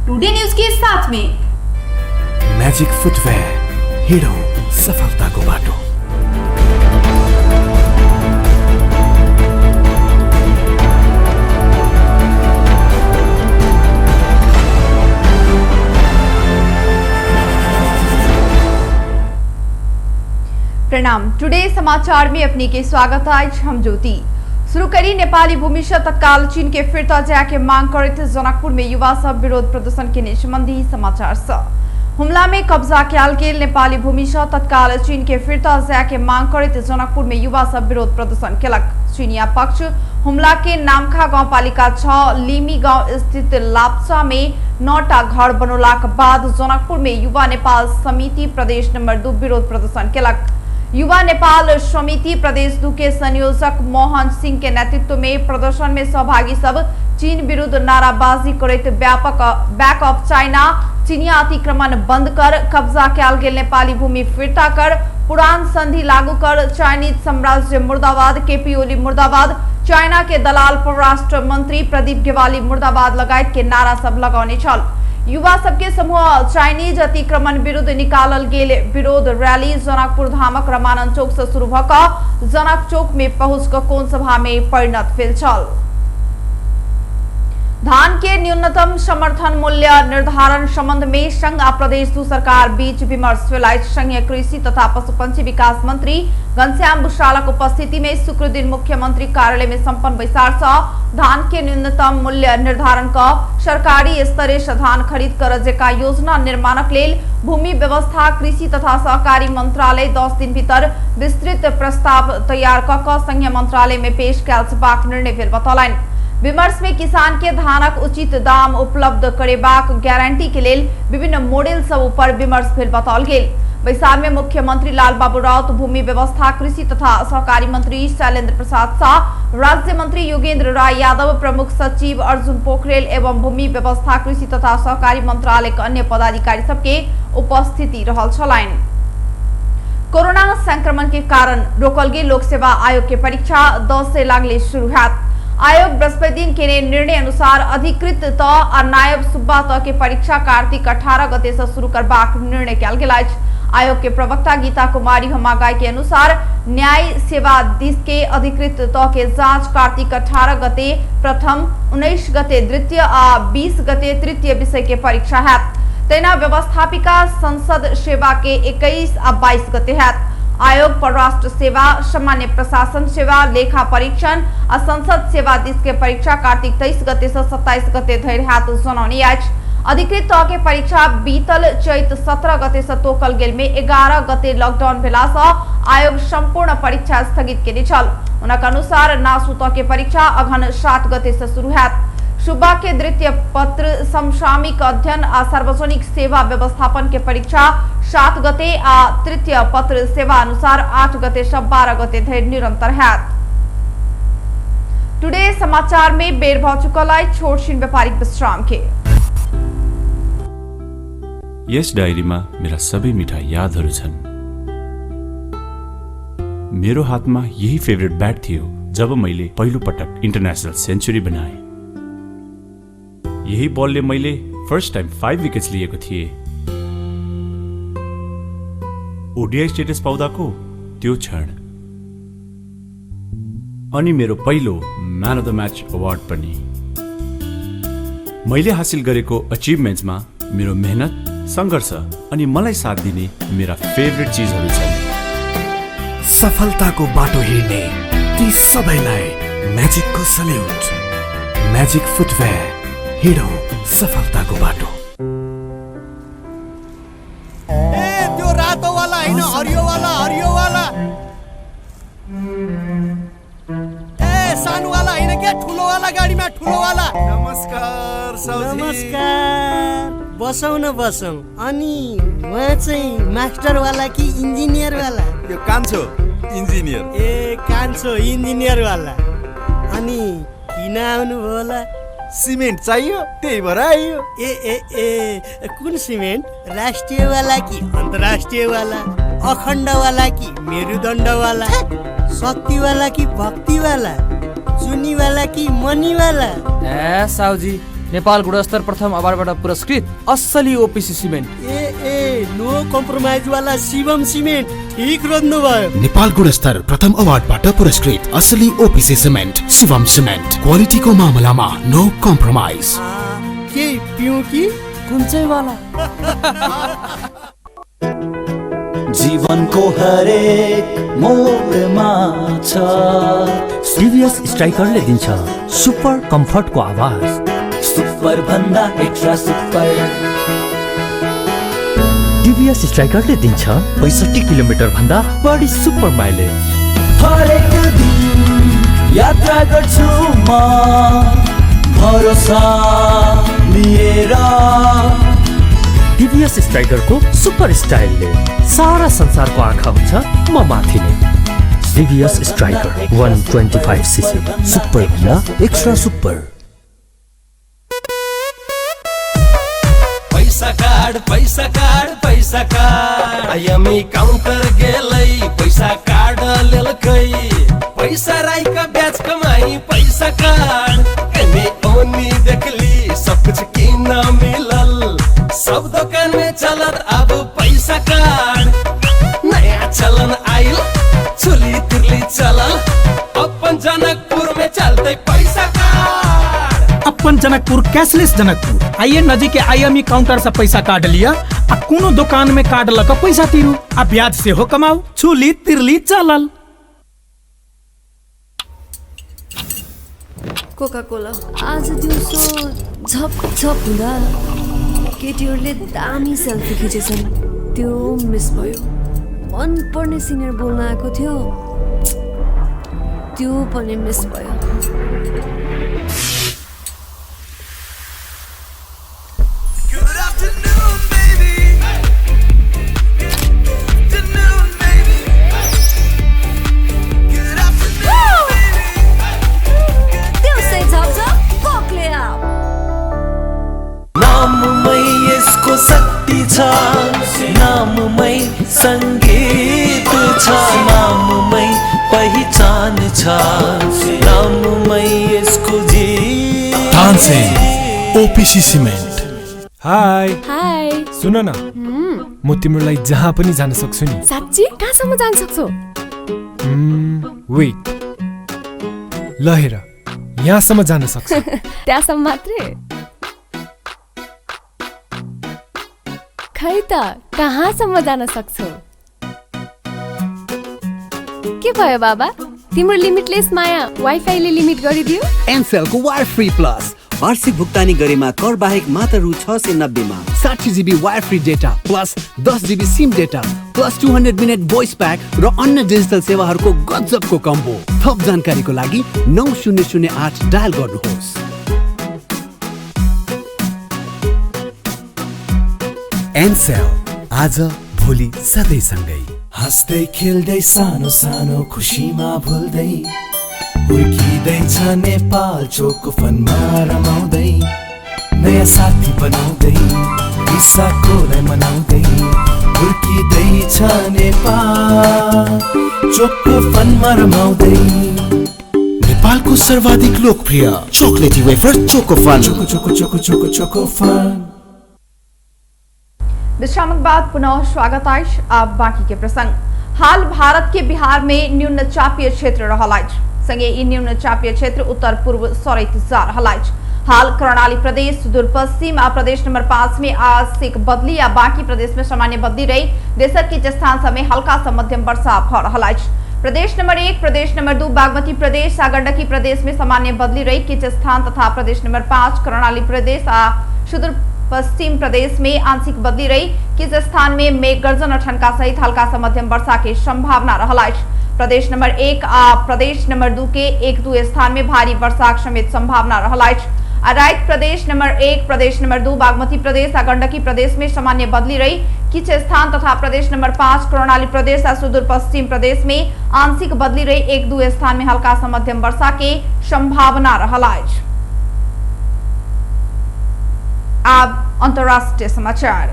Today news के साथ में। म्याजिक फुटवेयर, हिँडौँ सफलताको बाटो। प्रणाम, टुडे समाचार में अपने के स्वागत। आज हम ज्योति। शुरू करी नेपाली भूमि से तत्काल चीन के फिर्ता जाय के मांग करैत जनकपुर में युवा सब विरोध प्रदर्शन के संबंधी समाचार से। हुमला में कब्जा कयल गेल नेपाली भूमि से तत्काल चीन के फिर्ता जाय के मांग करैत जनकपुर में युवा सब विरोध प्रदर्शन केलक। चीनिया पक्ष हुमला के नामखा गाउँपालिका 6 लिमी गाउँ स्थित लाप्चा में 9टा घर बनौलाक बाद जनकपुर में युवा नेपाल समिति प्रदेश नंबर 2 विरोध प्रदर्शन केलक। युवा नेपाल समिति प्रदेश 2 के संयोजक मोहन सिंह के नेतृत्व में प्रदर्शन में सहभागी सब चीन विरुद्ध नाराबाजी करैत व्यापक बैक ऑफ चाइना, चीनिया अतिक्रमण बंद कर, कब्जा कयल गेल नेपाली भूमि फिर्ता कर, पुरान संधि लागू कर, चाइनीज साम्राज्य मुर्दाबाद, केपी ओली मुर्दाबाद, चाइना के दलाल परराष्ट्र मंत्री प्रदीप गेवाली मुर्दाबाद लगायत के नारा सब लगौने छल। युवा सबके समूह चाइनीज अतिक्रमण विरुद्ध निकालल गेल विरोध रैली जनकपुर धामक रमानंद चौक से शुरू भऽ कऽ जनक चौक में पहुंच कऽ कोन सभा में परिणत भेल छल। धान के न्यूनतम समर्थन मूल्य निर्धारण संबंध में संघ आ प्रदेश दू सरकार बीच विमर्श भेल अछि। संघीय कृषि तथा पशुपक्षी विकास मंत्री घनश्याम भूषालक उपस्थिति में शुक्र दिन मुख्यमंत्री कार्यालय में संपन्न बैसार से धान के न्यूनतम मूल्य निर्धारण क सरकारी स्तरे से धान खरीद कर जेका योजना निर्माणक लेल भूमि व्यवस्था कृषि तथा सहकारी मंत्रालय 10 दिन भीतर विस्तृत प्रस्ताव तैयार क संघीय मंत्रालय में पेश कयल जेबाक निर्णय भेल बतौलनि। विमर्श में किसान के धानक उचित दाम उपलब्ध करेबाक गारंटी के लेल विभिन्न मॉडल सब ऊपर विमर्श भेल बताओल गेल। बैसार में मुख्यमंत्री लालबाबू राउत, भूमि व्यवस्था कृषि तथा सहकारी मंत्री शैलेंद्र प्रसाद शाह, राज्य मंत्री योगेंद्र राय यादव, प्रमुख सचिव अर्जुन पोखरेल एवं भूमि व्यवस्था कृषि तथा सहकारी मंत्रालय के अन्य पदाधिकारी सबके उपस्थिति रहल छलनि। कोरोना संक्रमण के कारण रोकल गेल लोक सेवा आयोग के परीक्षा 10 से लागले शुरू हैत। आयोग बृहस्पति दिन के निर्णय अनुसार अधिकृत तह आ नायब सुब्बा तह के परीक्षा कार्तिक 18 गते से शुरू करबाक निर्णय कयल गेल अछि। आयोग के प्रवक्ता गीता कुमारी होमागाई के अनुसार न्याय सेवा दिस के अधिकृत तह के जांच कार्तिक 18 गते प्रथम, 19 गते द्वितीय आ 20 गते तृतीय विषय के परीक्षा हैत। तहिना व्यवस्थापिका संसद सेवा के 21 आ 22 गते हैत। आयोग परराष्ट्र सेवा, सामान्य प्रशासन सेवा, लेखा परीक्षण आ संसद सेवा दिस के परीक्षा कार्तिक 23 गते से 27 गते धरि हैत जनौने अछि। अधिकृत तह के परीक्षा बीतल चैत 17 गते से तोकल गेल में 11 गते लॉकडाउन भेला से आयोग संपूर्ण परीक्षा स्थगित केने छल। हुनक अनुसार नासु तह के परीक्षा अघन 7 गते से शुरू हैत। सुब्बा के द्वितीय पत्र, समसामयिक अध्ययन आ सार्वजनिक सेवा व्यवस्थापन के परीक्षा 7 गते आ तृतीय पत्र सेवा अनुसार 8 गते से 12 गते धरि निरंतर हैत। टुडे समाचार में बेर भ चुकल अछि छोट छिन व्यापारिक विश्राम के। यस डायरीमा मेरा सबै मिठा यादहरू छन्। मेरो हातमा यही फेभरेट ब्याट थियो जब मैले पहिलो पटक इन्टरनेसनल सेन्चुरी बनाएँ। यही बलले मैले फर्स्ट टाइम 5 विकेट्स लिएको थिएँ। ओडिआई स्टेटस पाउँदाको त्यो क्षण अनि मेरो पहिलो man of the match award पनि। मैले हासिल गरेको अचिभमेन्ट्समा मेरो मेहनत, सङ्घर्ष अनि मलाई साथ दिने मेरा फेभरेट चिजहरू छन्। सफलताको बाटो हिँड्ने ती सबैलाई म्याजिकको सल्युट। म्याजिक फुटवेयर, हिँडौँ सफलताको बाटो। ए, त्यो रातोवाला होइन, हरियोवाला, हरियोवाला। ए, सानोवाला होइन क्या, ठुलोवाला गाडीमा, ठुलोवाला। नमस्कार साउजी। नमस्कार, बसौँ न, बसौँ। अनि उहाँ चाहिँ मास्टरवाला कि इन्जिनियरवाला? यो कान्छो इन्जिनियर। ए, कान्छो इन्जिनियरवाला। अनि किन आउनुभयो होला? सिमेन्ट चाहियो, त्यही भएर आइयो। ए ए ए, कुन सिमेन्ट? राष्ट्रियवाला कि अन्तर्राष्ट्रियवाला? अखण्डवाला कि मेरुदण्डवाला? शक्तिवाला कि भक्तिवाला? चुनीवाला कि मनीवाला? ए साउजी, नेपाल गुणस्तर प्रथम अवार्डबाट पुरस्कृत असली ओपिसी सिमेन्ट। ए ए नो कम्प्रोमाइज वाला शिवम सिमेन्ट, ठीक रोज्नु भयो। नेपाल गुणस्तर प्रथम अवार्डबाट पुरस्कृत असली ओपिसी सिमेन्ट शिवम सिमेन्ट, क्वालिटीको मामलामा नो कम्प्रोमाइज। के पिउँ कि कुन चाहिँ वाला? जीवनको हरेक मोडमा छ टिभीएस स्ट्राइकरले दिन्छ सुपर कम्फर्टको आवाज, सुपर भन्दा एक्स्ट्रा सुपर। टिभीएस स्ट्राइकरले दिन्छ 65 किलोमिटर भन्दा बढी सुपर माइलेज। हरेक दिन यात्रा गर्छु म भरोसा लिएर। टिभीएस स्ट्राइकरको सुपर स्टाइलले सारा संसारको आँखा हुन्छ म माथि नै। टिभीएस स्ट्राइकर 125 सीसी, सुपर भन्दा एक्स्ट्रा सुपर। पैसा कार्ड, पैसा कार्ड, पैसा कार्ड, आइएमई काउंटर गेलै पैसा कार्ड लेलकै, पैसा राई का ब्याज कमाई पैसा कार्ड। एने ओनी देखली सब कुछ किन मिलल, सब दुकान में चलत अब पैसा कार्ड। नया चलन आइल चुली तिरली चलल, अपन जनकपुर में चलते पैसा कार्ड। अपन जनकपुर कैशलेस जनकपुर। आइए नजीक के आईएमई काउंटर से पैसा कार्ड लिया आ कोनो दुकान में कार्ड लग पैसा तीरू आ ब्याज से हो कमाओ, चुली तिरली चलल। कोका कोला आज दिउँसो झप झप हुँदा केटीहरूले दामी सेल्फी खिचेछन्, त्यो मिस भयो। मनपर्ने सिनियर बोल्न आएको थियो, त्यो पनि मिस भयो। शक्ति छ नाममै, संगीत छ नाममै, पहिचान छ नाममै यसको जीवन। Tansen OPC cement. Hi hi, सुन न, म तिम्रो लागि जहाँ पनि जान सक्छु नि। साँच्ची? कहाँसम्म जान सक्छौ? वेट, ल हेर, यहाँसम्म जान सक्छु। त्यहाँसम्म मात्रै? खै त कहाँसम्म जान सक्छौ? के भयो बाबा, तिम्रो लिमिटलेस माया वाइफाईले लिमिट गरिदियो? एनसेलको वायर फ्री प्लस वार्षिक भुक्तानी गरेमा कर बाहेक मात्र रु 690 मा 60 GB wire free data plus 10 GB SIM data plus 200 minute voice pack र अन्य डिजिटल सेवाहरूको गजबको कम्बो। थप जानकारीको लागि 9008 डायल गर्नुहोस्। एनसेल आज भोलि सधैँ सँगै। हाँस्दै खेल्दै सानो सानो खुसीमा भुल्दै हुर्किँदैछ नेपाल चोकोफनमा रमाउँदै, नयाँ साथी बनाउँदै इसाकोलाई मनाउँदै हुर्किँदैछ नेपाल चोकोफनमा रमाउँदै। नेपालको सर्वाधिक लोकप्रिय chocolatey wafer Chocofun. Choco choco choco choco Chocofun. विश्राम के बाद पुनः स्वागत अछि। अब बाकी के प्रसंग। हाल भारत के बिहार में न्यून चापीय क्षेत्र रहल अछि, संगे ई न्यून चापीय क्षेत्र उत्तर पूर्व सरैत जा रहल अछि। हाल कर्णाली प्रदेश, सुदूर पश्चिम आ प्रदेश नंबर 5 में आंशिक बदली आ बाकी प्रदेश में सामान्य बदली रही देशक किछु स्थान सब में हल्का से मध्यम वर्षा भ रहल अछि। प्रदेश नंबर 1, प्रदेश नंबर 2, बागमती प्रदेश आ गंडकी प्रदेश में सामान्य बदली रही किछु स्थान तथा प्रदेश नंबर 5, कर्णाली प्रदेश आ सुदूर पश्चिम प्रदेश में आंशिक बदली रही किछु स्थान में मेघ गर्जन और ठनका सहित हल्का से मध्यम वर्षा के संभावना रहल अछि। प्रदेश नंबर 1 आ प्रदेश नंबर 2 के 1-2 स्थान में भारी वर्षा समेत संभावना रहल अछि। आ राति प्रदेश नंबर 1, प्रदेश नंबर 2, बागमती प्रदेश आ गंडकी प्रदेश में सामान्य बदली रही किछु स्थान तथा प्रदेश नंबर 5, कर्णाली प्रदेश आ सुदूर पश्चिम प्रदेश में आंशिक बदली रही 1-2 स्थान में हल्का से मध्यम वर्षा के संभावना रहल अछि। अब अंतर्राष्ट्रीय समाचार।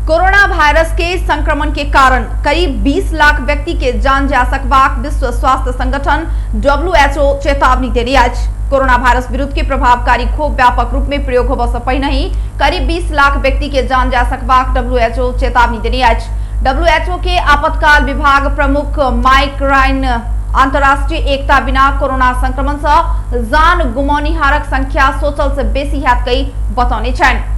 कोरोना वायरस के संक्रमण के कारण करीब 20 लाख व्यक्ति के जान जा सकबाक विश्व स्वास्थ्य संगठन WHO चेतावनी देने अछि। कोरोना वायरस विरुद्ध के प्रभावकारी खोप व्यापक रूप में प्रयोग होबय से पहिने ही करीब 20 लाख व्यक्ति के जान जा सकबाक WHO चेतावनी देने अछि। WHO के आपातकाल विभाग प्रमुख माइक रायन अंतर्राष्ट्रीय एकता बिना कोरोना संक्रमण से जान गुमौनिहारक संख्या सोचल से बेसी हैत कई बतौने छनि।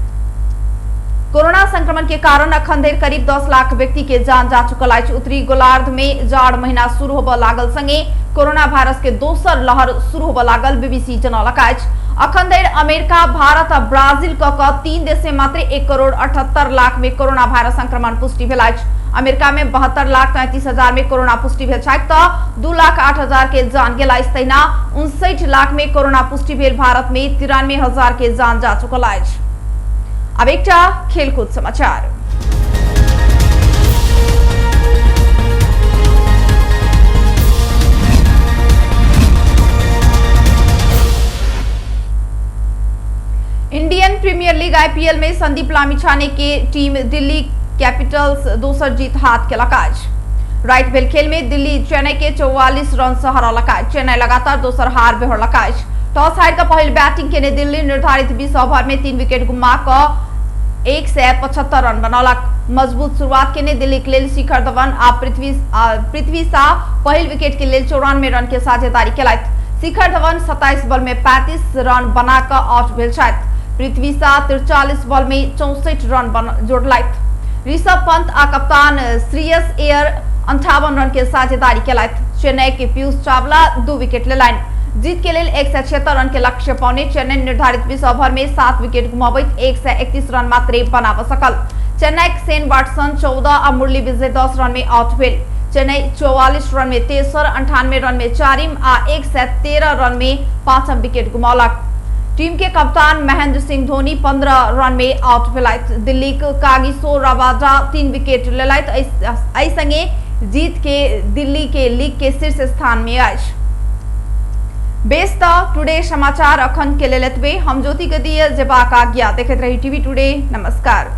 कोरोना संक्रमण के कारण अखन धरि करीब 10 लाख व्यक्ति के जान जा चुकल अछि। उत्तरी गोलार्ध में जाड़ महीना शुरू होबय लागल संगे कोरोना वायरस के दोसर लहर शुरू होबय लागल बीबीसी जनौलक अछि। अखन धरि अमेरिका, भारत आ ब्राजील क 3 देश में मात्र 1,78,00,000 में कोरोना वायरस संक्रमण पुष्टि भेल अछि। अमेरिका में 72,33,000 में कोरोना पुष्टि भेल छैक त 2,08,000 के जान गेल अछि। तहिना 59 लाख में कोरोना पुष्टि भेल भारत में 93,000 के जान जा चुकल अछि। अब एकटा खेलकूद समाचार। इंडियन प्रीमियर लीग आईपीएल में संदीप लामिछाने के टीम दिल्ली कैपिटल्स दोसर जीत हाथ केलक अछि। राति भेल खेल में दिल्ली चेन्नई के 44 रन से हरौलक अछि। चेन्नई लगातार दोसर हार बेहोरलक अछि। टॉस हारि कऽ पहिल बैटिंग केने दिल्ली निर्धारित 20 ओवर में 3 विकेट गुमा कऽ 175 रन बनौलक। मजबूत शुरुआत केने दिल्ली के लेल शिखर धवन आ पृथ्वी शाह पहिल विकेट के लेल 94 रन के साझेदारी केलथि। शिखर धवन 27 बॉल में 35 रन बना कऽ आउट भेल छथि। पृथ्वी शाह 43 बॉल में 64 रन जोड़लथि। ऋषभ पंत आ कप्तान श्रेयस अय्यर 58 रन के साझेदारी केलथि। चेन्नई के पीयूष चावला 2 विकेट लेलनि। जीत के लेल 176 रन के लक्ष्य पौने चेन्नई निर्धारित 20 ओवर में 7 विकेट गुमाबैत 131 रन मात्रे बनाबऽ सकल। चेन्नई के शेन वाटसन 14 आ मुरली विजय 10 रन में आउट भेल। चेन्नई 44 रन में तेसर, 98 रन में चारिम आ 113 रन में पांचम विकेट गुमौलक। टीम के कप्तान महेंद्र सिंह धोनी 15 रन में आउट भेलथि। दिल्ली के कागिसो रबाडा 3 विकेट लेलथि। एहि संगे जीत के दिल्ली के लीग के शीर्ष स्थान में अछि। बेस त टुडे समाचार अखन के लेल एतबे। हम ज्योति के दिए जेबाक आज्ञा। देखैत रही टीवी टुडे। नमस्कार।